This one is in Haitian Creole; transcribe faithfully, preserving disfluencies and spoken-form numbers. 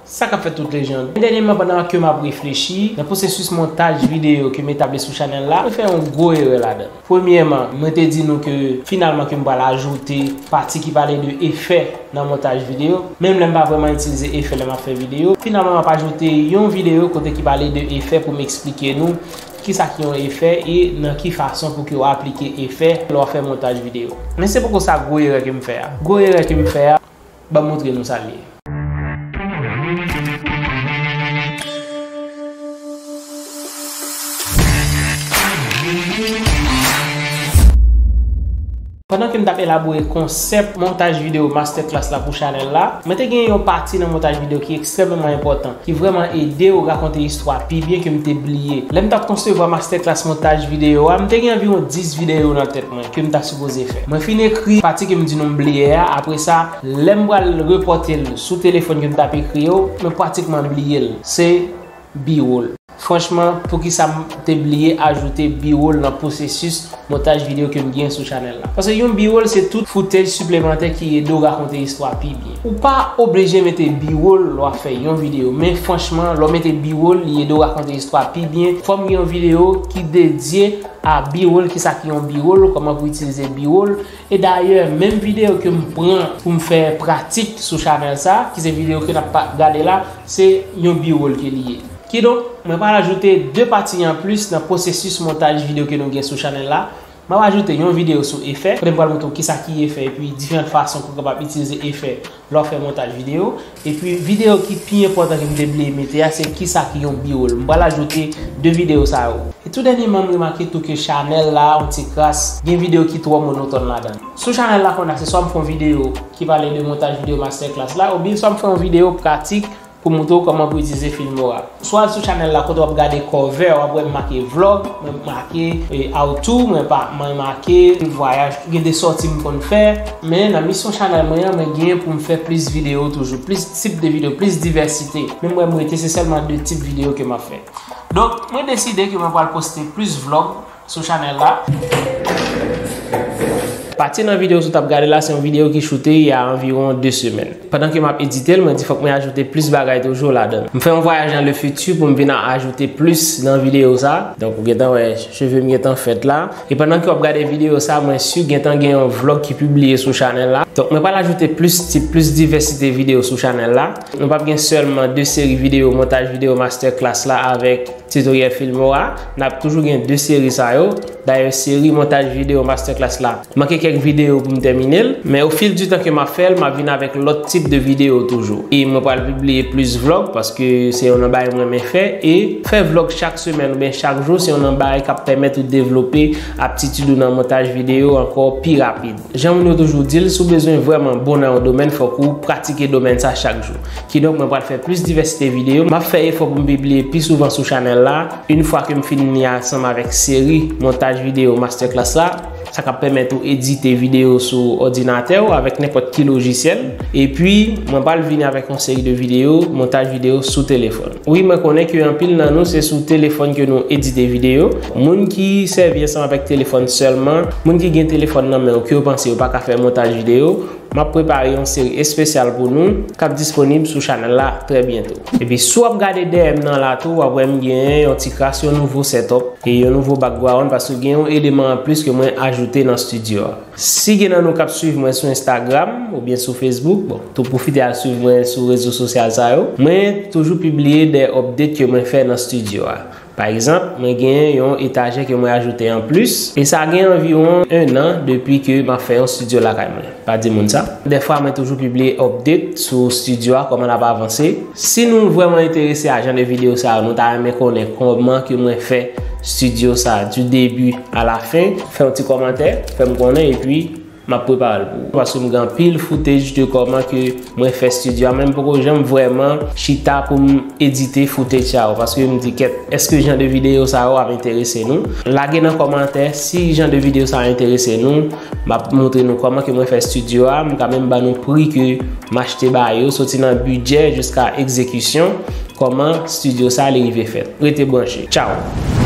Sa k ap fèt tout lejann? Dènyèman, pandan ke m ap reflechi nan pwosesis montaj videyo ke m etabli sou chanèl la, mwen fè yon gwo erè ladan. Premyèman, mwen te di nou ke finalman ke m pral ajoute pati ki pale de efè nan montaj videyo. Menm lè m pa vrèman itilize efè lè m ap fè videyo, finalman m ap ajoute yon videyo kote ki pale de efè pou m eksplike nou kisa ki yon efè e nan ki fason pou ke w aplike efè lè w ap fè montaj videyo. Men se poko sa gwo erè ke m fè a. Gwo erè ke m fè a, ban m montre nou sa l ye. Pandan ke m t ap elabore konsèp montaj videyo masterclass la pou chanèl la, mwen te gen yon pati nan montaj videyo ki ekstrèmeman enpòtan, ki vrèman ede w rakonte istwa pi byen ke m te bliye. Lè m t ap konsevwa masterclass montaj videyo a, m te gen anviwon dis videyo nan tèt mwen ke m ta sipoze fè. Mwen fin ekri pati ke m di nou m bliye a, apre sa, lè m pral repòte l sou telefòn ke m t ap ekri yo, mwen pratikman bliye l. Se B-roll. Franchman, poukisa m te bliye ajoute B-roll nan pwosesis montaj videyo ke m gen sou chanèl la? Paske yon B-roll se tout foutèj siplemantè ki ede w rakonte istwa pi byen. Ou pa oblije mete B-roll lè w ap fè yon videyo, men franchman, lè w mete B-roll, li ede w rakonte istwa pi byen. Fò m gen yon videyo ki dedye a B-roll, kisa ki yon B-roll, kòman pou itilize B-roll. E dayè, menm videyo ke m pran pou m fè pratik sou chanèl sa, ki se videyo ke n ap pa-, gade la, se yon B-roll ke li ye. Kidonk, mwen pral ajoute de pati anplis nan pwosesis montaj videyo ke nou gen sou chanèl la. M ap ajoute yon videyo sou efè, kote m pral montre w kisa ki efè, epi diferan fason pou w kapab itilize efè lè w ap fè montaj videyo. Epi videyo ki pi enpòtan ke m te bliye mete a, se kisa ki yon B-roll. M pral ajoute de videyo sa yo. E tou dènyèman, m remake tou ke chanèl la, yon ti kras, gen videyo ki twò monotòn ladan l. Sou chanèl la, konn a se swa m fè yon videyo ki pale de montaj videyo masterclass la, oubyen swa m fè yon videyo pratik pou montre w kòman pou itilize Filmora. Swa sou chanèl la kote w ap gade cover, w ap wè m make vlog, mwen make, e, how to, mwen pa, mwen make vwayaj, gen de sòti m konn fè. Men nan misyon chanèl mwen an, mwen gen pou m fè plis videyo toujou, plis tip de videyo, plis divèsite. Men mwen, mwen rete se sèlman de tip videyo ke m ap fè. Donk, mwen deside ke mwen pral poste plis vlog sou chanèl la. Pati nan videyo sou t ap gade la, se yon videyo ki choute il y a anviwon de semèn. Pandan ke m ap edite l, mwen di fòk mwen ajoute plis bagay toujou ladan l. M fè yon vwayaj nan le futur pou m vin a-, ajoute plis nan videyo sa. Donk, ou gentan wè cheve m gentan fèt la. E pandan ke w ap gade videyo sa, mwen si gentan gen yon vlog ki pibliye sou chanèl la. Donk, mwen pral ajoute plis tip, plis divèsite videyo sou chanèl la. Nou p ap gen sèlman de seri videyo, montaj videyo masterclass la avèk tutoriel Filmora, n ap toujou gen de seri sa yo. Dayè, seri montaj videyo masterclass la, manke kèk videyo pou m tèmine l, men o fil di tan ke m ap fè l, m ap vin avèk lòt tip de videyo toujou. E mwen pral pibliye plis vlog, paske se youn nan bagay mwen renmen fè, e fè vlog chak semèn oubyen chak jou, se youn nan bagay k ap pèmèt ou devlope aptitid ou nan montaj videyo ankò pi rapid. Jan moun yo toujou di l, si w bezwen vrèman bon nan yon domèn, fòk ou pratike domèn sa chak jou. Kidonk, mwen pral fè plis divèsite videyo. M ap fè efò pou m pibliye pi souvan sou chanèl la. Yon fwa ke m fin ni ansanm avèk seri montaj videyo masterclass la, sa k ap pèmèt ou edite videyo sou òdinatè w avèk nenpòt ki lojisyèl. Epi, mwen pral vini avèk yon seri de videyo, montaj videyo sou telefòn. Wi, mwen konnen ke anpil nan nou, se sou telefòn ke nou edite videyo. Moun ki sèvi ansanm avèk telefòn sèlman, moun ki gen telefòn nan men yo, ke yo panse yo pa ka fè montaj videyo, m ap prepare yon seri espesyal pou nou k ap disponib sou chanèl la trè byento. Epi si w ap gade dèyè m nan la tou, w ap wè m genyen yon ti kras yon nouvo setup e yon nouvo background paske gen yon eleman anplis ke mwen ajoute nan estidyo a. Si gen nan nou k ap swiv mwen sou Instagram oubyen sou Facebook, bon, tou pwofite al swiv mwen sou rezo sosyal sa yo. Mwen toujou pibliye de update ke mwen fè nan estidyo a. Pa egzanp, mwen genyen yon etajè ke mwen ajoute anplis, e sa gen anviwon en an depi ke m ap fè yon estidyo lakay mwen. Pa di moun sa. Dèfwa, mwen toujou pibliye update sou estidyo a, kòman l ap avanse. Si nou vrèman enterese a jan de videyo sa yo, nou ta renmen konnen kòman ke mwen fè estidyo sa a, du début à la fin, fè yon ti kòmantè, fè m konnen, epi m ap prepare l pou ou. Paske m gen anpil footage de kòman ke mwen fè estidyo a, men m poko janm vrèman chita pou m edite footage sa yo, paske m di, kèt, èske jan de videyo sa yo ap enterese nou? Lage nan kòmantè si jan de videyo sa yo enterese nou. M ap montre nou kòman ke mwen fè estidyo a, m ka menm ban nou pri ke m achte ba yo, soti nan bidjè jiska egzekisyon, kòman estidyo sa li rive fèt. Rete branche. Tchao!